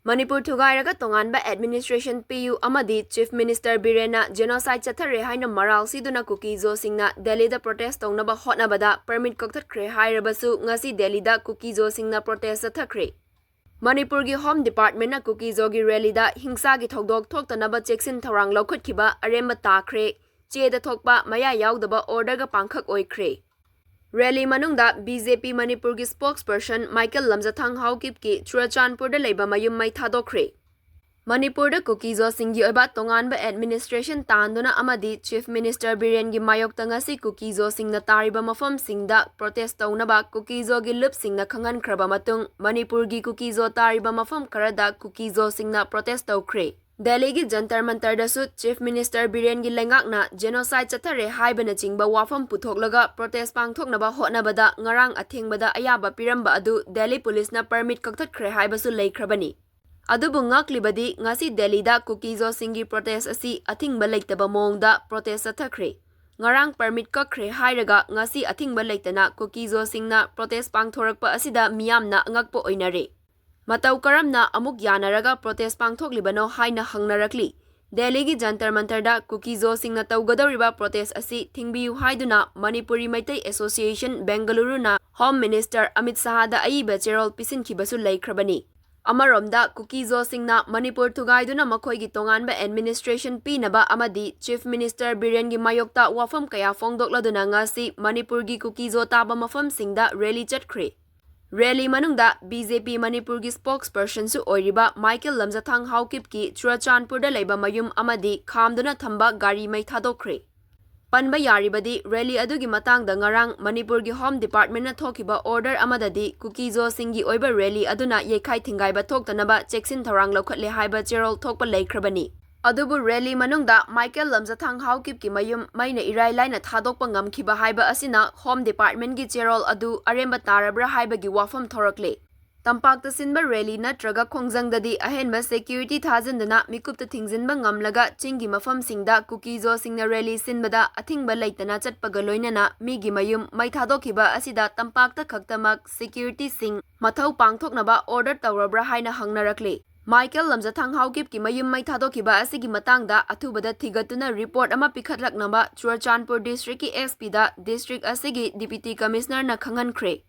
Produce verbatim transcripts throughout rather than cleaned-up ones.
ꯃꯅꯤꯄꯨꯔ ꯊꯨꯒꯥꯏꯔꯒ ꯇꯣꯉꯥꯟꯕ administration ꯄꯤꯌꯨ ꯑꯃꯗꯤ Chief Minister ꯕꯤꯔꯦꯟꯅ genocide ꯆꯠꯊꯔꯦ ꯍꯥꯏꯅ ꯃꯔꯥꯜ ꯁꯤꯗꯨꯅ ꯀꯨꯀꯤꯖꯣꯁꯤꯡꯅ ꯗꯦꯜꯂꯤꯗ protest ꯇꯧꯅꯕ ꯍꯣꯠꯅꯕꯗ permit ꯀꯛꯊꯠꯈ꯭ꯔꯦ ꯍꯥꯏꯔꯕꯁꯨ ꯉꯁꯤ ꯗꯦꯜꯂꯤꯗ ꯀꯨꯀꯤꯖꯣꯁꯤꯡꯅ protest ꯆꯠꯊꯈ꯭ꯔꯦ꯫ ꯃꯅꯤꯄꯨꯔꯒꯤ Home Departmentꯅ ꯀꯨꯀꯤꯖꯣꯒꯤ rallyꯗ ꯍꯤꯡꯁꯥꯒꯤ ꯊꯧꯗꯣꯛ ꯊꯣꯛꯇꯅꯕ ꯆꯦꯛꯁꯤꯟ ꯊꯧꯔꯥꯡ ꯂꯧꯈꯠꯈꯤꯕ ꯑꯔꯦꯝꯕ ꯇꯥꯈ꯭ꯔꯦ, ꯆꯦꯗ ꯊꯣꯛꯄ ꯃꯌꯥ ꯌꯥꯎꯗꯕ orderꯒ ꯄꯥꯡꯈꯛ ꯑꯣꯏꯈ꯭ꯔꯦ꯫ Rally ꯃꯅꯨꯡꯗ BJP ꯃꯅꯤꯄꯨꯔꯒꯤ spokesperson ꯃꯥꯏꯀꯦꯜ ꯂꯝꯖꯊꯥꯡ ꯍꯥꯎꯀꯤꯞꯀꯤ ꯆꯨꯔꯆꯥꯟꯄꯨꯔꯗ ꯂꯩꯕ ꯃꯌꯨꯝ ꯃꯩ ꯊꯥꯗꯣꯛꯈ꯭ꯔꯦ꯫ ꯃꯅꯤꯄꯨꯔꯗ ꯀꯨꯀꯤꯖꯣꯁꯤꯡꯒꯤ ꯑꯣꯏꯕ ꯇꯣꯉꯥꯟꯕ administration ꯇꯥꯟꯗꯨꯅ ꯑꯃꯗꯤ Chief Minister ꯕꯤꯔꯦꯟꯒꯤ ꯃꯥꯌꯣꯛꯇ ꯉꯁꯤ ꯀꯨꯀꯤꯖꯣꯁꯤꯡꯅ ꯇꯥꯔꯤꯕ ꯃꯐꯝꯁꯤꯡꯗ protest ꯇꯧꯅꯕ ꯀꯨꯀꯤꯖꯣꯒꯤ ꯂꯨꯞꯁꯤꯡꯅ ꯈꯪꯍꯟꯈ꯭ꯔꯕ ꯃꯇꯨꯡ ꯃꯅꯤꯄꯨꯔꯒꯤ ꯀꯨꯀꯤꯖꯣ ꯇꯥꯔꯤꯕ ꯃꯐꯝ ꯈꯔꯗ ꯀꯨꯀꯤꯖꯣꯁꯤꯡꯅ protest ꯇꯧꯈ꯭ꯔꯦ꯫ ꯗꯦꯜꯂꯤꯒꯤ ꯖꯟꯇꯔ ꯃꯟꯇꯔꯗꯁꯨ Chief Minister ꯕꯤꯔꯦꯟꯒꯤ ꯂꯩꯉꯥꯛꯅ genocide ꯆꯠꯊꯔꯦ ꯍꯥꯏꯕꯅꯆꯤꯡꯕ ꯋꯥꯐꯝ ꯄꯨꯊꯣꯛꯂꯒ protest ꯄꯥꯡꯊꯣꯛꯅꯕ ꯍꯣꯠꯅꯕꯗ ꯉꯔꯥꯡ ꯑꯊꯦꯡꯕꯗ ꯑꯌꯥꯕ ꯄꯤꯔꯝꯕ ꯑꯗꯨ ꯗꯦꯜꯂꯤ ꯄꯨꯂꯤꯁꯅ permit ꯀꯛꯊꯠꯈ꯭ꯔꯦ ꯍꯥꯏꯕꯁꯨ ꯂꯩꯈ꯭ꯔꯕꯅꯤ꯫ ꯑꯗꯨꯕꯨ ꯉꯛꯂꯤꯕꯗꯤ ꯉꯁꯤ ꯗꯦꯜꯂꯤꯗ ꯀꯨꯀꯤꯖꯣꯁꯤꯡꯒꯤ protest ꯑꯁꯤ ꯑꯊꯤꯡꯕ ꯂꯩꯇꯕ ꯃꯑꯣꯡꯗ protest ꯆꯠꯊꯈ꯭ꯔꯦ꯫ ꯉꯔꯥꯡ permit ꯀꯛꯈ꯭ꯔꯦ ꯍꯥꯏꯔꯒ ꯉꯁꯤ ꯑꯊꯤꯡꯕ ꯂꯩꯇꯅ ꯀꯨꯀꯤꯖꯣꯁꯤꯡꯅ protest ꯄꯥꯡꯊꯣꯔꯛꯄ ꯑꯁꯤꯗ ꯃꯤꯌꯥꯝꯅ ꯑꯉꯛꯄ ꯑꯣꯏꯅꯔꯦ꯫ ꯃꯇꯧ ꯀꯔꯝꯅ ꯑꯃꯨꯛ ꯌꯥꯅꯔꯒ protest ꯄꯥꯡꯊꯣꯛꯂꯤꯕꯅꯣ ꯍꯥꯏꯅ ꯍꯪꯅꯔꯛꯂꯤ꯫ ꯗꯦꯜꯂꯤꯒꯤ ꯖꯟꯇꯔ ꯃꯟꯇꯔꯗ ꯀꯨꯀꯤꯖꯣꯁꯤꯡꯅ ꯇꯧꯒꯗꯧꯔꯤꯕ protest ꯑꯁꯤ ꯊꯤꯡꯕꯤꯌꯨ ꯍꯥꯏꯗꯨꯅ Manipuri Meitei Association ꯕꯦꯡꯒꯂꯨꯔꯨꯅ Home Minister Amit ꯁꯍꯥꯗ ꯑꯏꯕ ꯆꯦꯔꯣꯜ ꯄꯤꯁꯤꯟꯈꯤꯕꯁꯨ ꯂꯩꯈ꯭ꯔꯕꯅꯤ꯫ ꯑꯃꯔꯣꯝꯗ ꯀꯨꯀꯤꯖꯣꯁꯤꯡꯅ ꯃꯅꯤꯄꯨꯔ ꯊꯨꯒꯥꯏꯗꯨꯅ ꯃꯈꯣꯏꯒꯤ ꯇꯣꯉꯥꯟꯕ administration ꯄꯤꯅꯕ ꯑꯃꯗꯤ Chief Minister ꯕꯤꯔꯦꯟꯒꯤ ꯃꯥꯌꯣꯛꯇ ꯋꯥꯐꯝ ꯀꯌꯥ ꯐꯣꯡꯗꯣꯛꯂꯗꯨꯅ ꯉꯁꯤ ꯃꯅꯤꯄꯨꯔꯒꯤ ꯀꯨꯀꯤꯖꯣ ꯇꯥꯕ ꯃꯐꯝꯁꯤꯡꯗ rally ꯆꯠꯈ꯭ꯔꯦ꯫ Rally ꯃꯅꯨꯡꯗ BJP ꯃꯅꯤꯄꯨꯔꯒꯤ spokespersonꯁꯨ ꯑꯣꯏꯔꯤꯕ ꯃꯥꯏꯀꯦꯜ ꯂꯝꯖꯊꯥꯡ ꯍꯥꯎꯀꯤꯞꯀꯤ ꯆꯨꯔꯆꯥꯟꯄꯨꯔꯗ ꯂꯩꯕ ꯃꯌꯨꯝ ꯑꯃꯗꯤ ꯈꯥꯝꯗꯨꯅ ꯊꯝꯕ ꯒꯥꯔꯤ ꯃꯩ ꯊꯥꯗꯣꯛꯈ꯭ꯔꯦ꯫ ꯄꯟꯕ ꯌꯥꯔꯤꯕꯗꯤ rally ꯑꯗꯨꯒꯤ ꯃꯇꯥꯡꯗ ꯉꯔꯥꯡ ꯃꯅꯤꯄꯨꯔꯒꯤ Home Departmentꯅ ꯊꯣꯛꯈꯤꯕ order ꯑꯃꯗꯗꯤ ꯀꯨꯀꯤꯖꯣꯁꯤꯡꯒꯤ ꯑꯣꯏꯕ rally ꯑꯗꯨꯅ ꯌꯩꯈꯥꯏ ꯊꯤꯡꯒꯥꯏꯕ ꯊꯣꯛꯇꯅꯕ ꯆꯦꯛꯁꯤꯟ ꯊꯧꯔꯥꯡ ꯂꯧꯈꯠꯂꯦ ꯍꯥꯏꯕ ꯆꯦꯔꯣꯜ ꯊꯣꯛꯄ ꯂꯩꯈ꯭ꯔꯕꯅꯤ꯫ ꯑꯗꯨꯕꯨ rally ꯃꯅꯨꯡꯗ ꯃꯥꯏꯀꯦꯜ ꯂꯝꯖꯊꯥꯡ ꯍꯥꯎꯀꯤꯞꯀꯤ ꯃꯌꯨꯝ ꯃꯩꯅ ꯏꯔꯥꯏ ꯂꯥꯏꯅ ꯊꯥꯗꯣꯛꯄ ꯉꯝꯈꯤꯕ ꯍꯥꯏꯕ ꯑꯁꯤꯅ Home Departmentꯀꯤ ꯆꯦꯔꯣꯜ ꯑꯗꯨ ꯑꯔꯦꯝꯕ ꯇꯥꯔꯕ꯭ꯔꯥ ꯍꯥꯏꯕꯒꯤ ꯋꯥꯐꯝ ꯊꯣꯔꯛꯂꯦ꯫ ꯇꯝꯄꯥꯛꯇ ꯁꯤꯟꯕ rally ꯅꯠꯇ꯭ꯔꯒ ꯈꯣꯡꯖꯪꯗꯗꯤ ꯑꯍꯦꯟꯕ security ꯊꯥꯖꯤꯟꯗꯅ ꯃꯤꯀꯨꯞꯇ ꯊꯤꯡꯖꯤꯟꯕ ꯉꯝꯂꯒ ꯆꯤꯡꯒꯤ ꯃꯐꯝꯁꯤꯡꯗ ꯀꯨꯀꯤꯖꯣꯁꯤꯡꯅ rally ꯁꯤꯟꯕꯗ ꯑꯊꯤꯡꯕ ꯂꯩꯇꯅ ꯆꯠꯄꯒ ꯂꯣꯏꯅꯅ ꯃꯤꯒꯤ ꯃꯌꯨꯝ ꯃꯩ ꯊꯥꯗꯣꯛꯈꯤꯕ ꯑꯁꯤꯗ ꯇꯝꯄꯥꯛꯇ ꯈꯛꯇꯃꯛ securityꯁꯤꯡ ꯃꯊꯧ ꯄꯥꯡꯊꯣꯛꯅꯕ order ꯇꯧꯔꯕ꯭ꯔꯥ ꯍꯥꯏꯅ ꯍꯪꯅꯔꯛꯂꯤ꯫ ꯃꯥꯏꯀꯦꯜ ꯂꯝꯖꯊꯥꯡ ꯍꯥꯎꯀꯤꯞꯀꯤ ꯃꯌꯨꯝ ꯃꯩ ꯊꯥꯗꯣꯛꯈꯤꯕ ꯑꯁꯤꯒꯤ ꯃꯇꯥꯡꯗ ꯑꯊꯨꯕꯗ ꯊꯤꯒꯠꯇꯨꯅ ꯔꯤꯄꯣꯔꯠ ꯑꯃ ꯄꯤꯈꯠꯂꯛꯅꯕ ꯆꯨꯔꯆꯥꯟꯄꯨꯔ ꯗꯤꯁꯇ꯭ꯔꯤꯛꯀꯤ ꯑꯦꯁ ꯄꯤꯗ ꯗꯤꯁꯇ꯭ꯔꯤꯛ ꯑꯁꯤꯒꯤ ꯗꯤꯄ꯭ꯌꯨꯇꯤ ꯀꯃꯤꯁꯅꯔꯅ ꯈꯪꯍꯟꯈ꯭ꯔꯦ꯫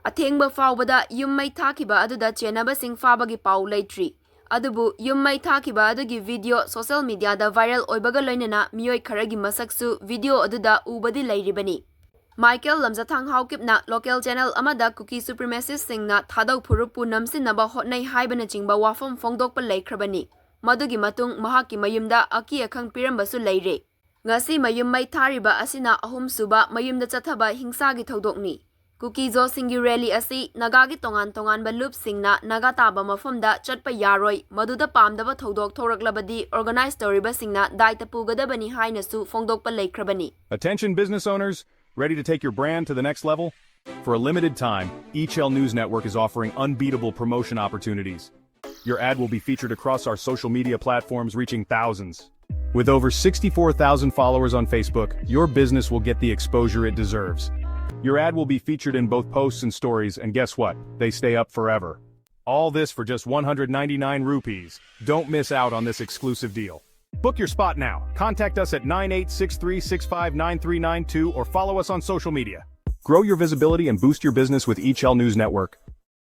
ꯑꯊꯦꯡꯕ ꯐꯥꯎꯕꯗ ꯌꯨꯝ ꯃꯩ ꯊꯥꯈꯤꯕ ꯑꯗꯨꯗ ꯆꯦꯟꯅꯕꯁꯤꯡ ꯐꯥꯕꯒꯤ ꯄꯥꯎ ꯂꯩꯇ꯭ꯔꯤ꯫ ꯑꯗꯨꯕꯨ ꯌꯨꯝ ꯃꯩ ꯊꯥꯈꯤꯕ ꯑꯗꯨꯒꯤ ꯚꯤꯗꯤꯑꯣ ꯁꯣꯁꯦꯜ ꯃꯤꯗꯤꯌꯥꯗ ꯚꯥꯏꯔꯦꯜ ꯑꯣꯏꯕꯒ ꯂꯣꯏꯅꯅ ꯃꯤꯑꯣꯏ ꯈꯔꯒꯤ ꯃꯁꯛꯁꯨ ꯚꯤꯗꯤꯑꯣ ꯑꯗꯨꯗ ꯎꯕꯗꯤ ꯂꯩꯔꯤꯕꯅꯤ꯫ ꯃꯥꯏꯀꯦꯜ ꯂꯝꯖꯊꯥꯡ ꯍꯥꯎꯀꯤꯞꯅ ꯂꯣꯀꯦꯜ ꯆꯦꯅꯦꯜ ꯑꯃꯗ ꯀꯨꯀꯤ ꯁꯨꯄ꯭ꯔꯤꯃꯦꯁꯤꯁꯁꯤꯡꯅ ꯊꯥꯗꯧ ꯐꯨꯔꯨꯞꯄꯨ ꯅꯝꯁꯤꯟꯅꯕ ꯍꯣꯠꯅꯩ ꯍꯥꯏꯕꯅꯆꯤꯡꯕ ꯋꯥꯐꯝ ꯐꯣꯡꯗꯣꯛꯄ ꯂꯩꯈ꯭ꯔꯕꯅꯤ꯫ ꯃꯗꯨꯒꯤ ꯃꯇꯨꯡ ꯃꯍꯥꯛꯀꯤ ꯃꯌꯨꯝꯗ ꯑꯀꯤ ꯑꯈꯪ ꯄꯤꯔꯝꯕꯁꯨ ꯂꯩꯔꯦ꯫ ꯉꯁꯤ ꯃꯌꯨꯝ ꯃꯩ ꯊꯥꯔꯤꯕ ꯑꯁꯤꯅ ꯑꯍꯨꯝꯁꯨꯕ ꯃꯌꯨꯝꯗ ꯆꯠꯊꯕ ꯍꯤꯡꯁꯥꯒꯤ ꯊꯧꯗꯣꯛꯅꯤ꯫ ꯀꯨꯀꯤ ꯖꯣꯁꯤꯡꯒꯤ ꯔꯦꯂꯤ ꯑꯁꯤ ꯅꯥꯒꯥꯒꯤ ꯇꯣꯉꯥꯟ ꯇꯣꯉꯥꯟꯕ ꯂꯨꯞꯁꯤꯡꯅ ꯅꯥꯒꯥ ꯇꯥꯕ ꯃꯐꯝꯗ ꯆꯠꯄ ꯌꯥꯔꯣꯏ, ꯃꯗꯨꯗ ꯄꯥꯝꯗꯕ ꯊꯧꯗꯣꯛ ꯊꯣꯔꯛꯂꯕꯗꯤ ꯑꯣꯔꯒꯅꯥꯏꯖ ꯇꯧꯔꯤꯕꯁꯤꯡꯅ ꯗꯥꯏꯇ ꯄꯨꯒꯗꯕꯅꯤ ꯍꯥꯏꯅꯁꯨ ꯐꯣꯡꯗꯣꯛꯄ ꯂꯩꯈ꯭ꯔꯕꯅꯤ꯫ Attention business owners, ready to take your brand to the next level? For a limited time, H L News Network is offering unbeatable promotion opportunities. Your ad will be featured across our social media platforms, reaching thousands. With over sixty-four thousand followers on Facebook, your business will get the exposure it deserves. Your ad will be featured in both posts and stories, and guess what? They stay up forever. All this for just one hundred ninety-nine rupees. Don't miss out on this exclusive deal. Book your spot now. Contact us at nine eight six three six five nine three nine two or follow us on social media. Grow your visibility and boost your business with H L News Network.